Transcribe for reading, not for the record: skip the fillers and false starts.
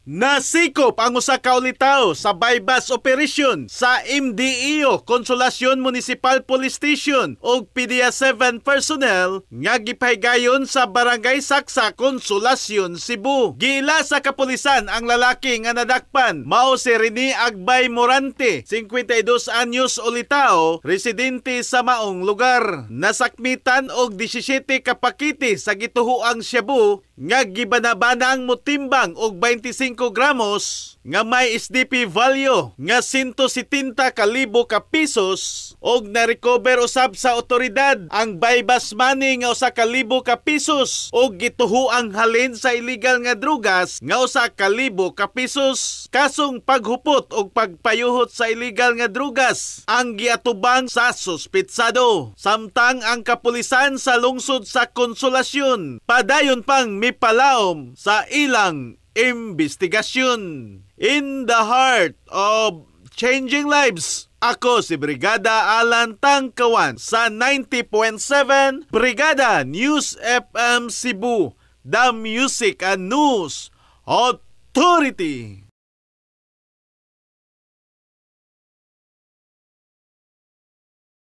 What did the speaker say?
Nasikop ang usa ka ulitawo sa buy-bust operation sa MDEO Consolacion Municipal Police Station ug PDEA 7 personnel nga gipahigayon sa Barangay Saksa, Consolacion, Cebu. Giila sa kapulisan ang lalaki nga nadakpan mao si Rene Agbay Morante, 52 anyos, ulitawo, residente sa maong lugar. Nasakmitan og 17 ka pakete sa gituhoang shabu nga gibanabanang motimbang og 25 gramos nga may SDP value nga 170 kalibo ka pesos og na-recover usab sa otoridad ang buy-bust money nga 1,000 ka pesos og gituhoang halin sa illegal nga drugas nga 1,000 ka pesos. Kasong paghupot og pagpayuhot sa illegal nga drugas ang giatubang sa suspitsado. Samtang ang kapulisan sa lungsod sa Konsolasyon padayon pang mipalaom sa ilang investigasyon. In the heart of changing lives, ako si Brigada Alan Tangkawan sa 90.7 Brigada News FM Cebu, the Music and News Authority.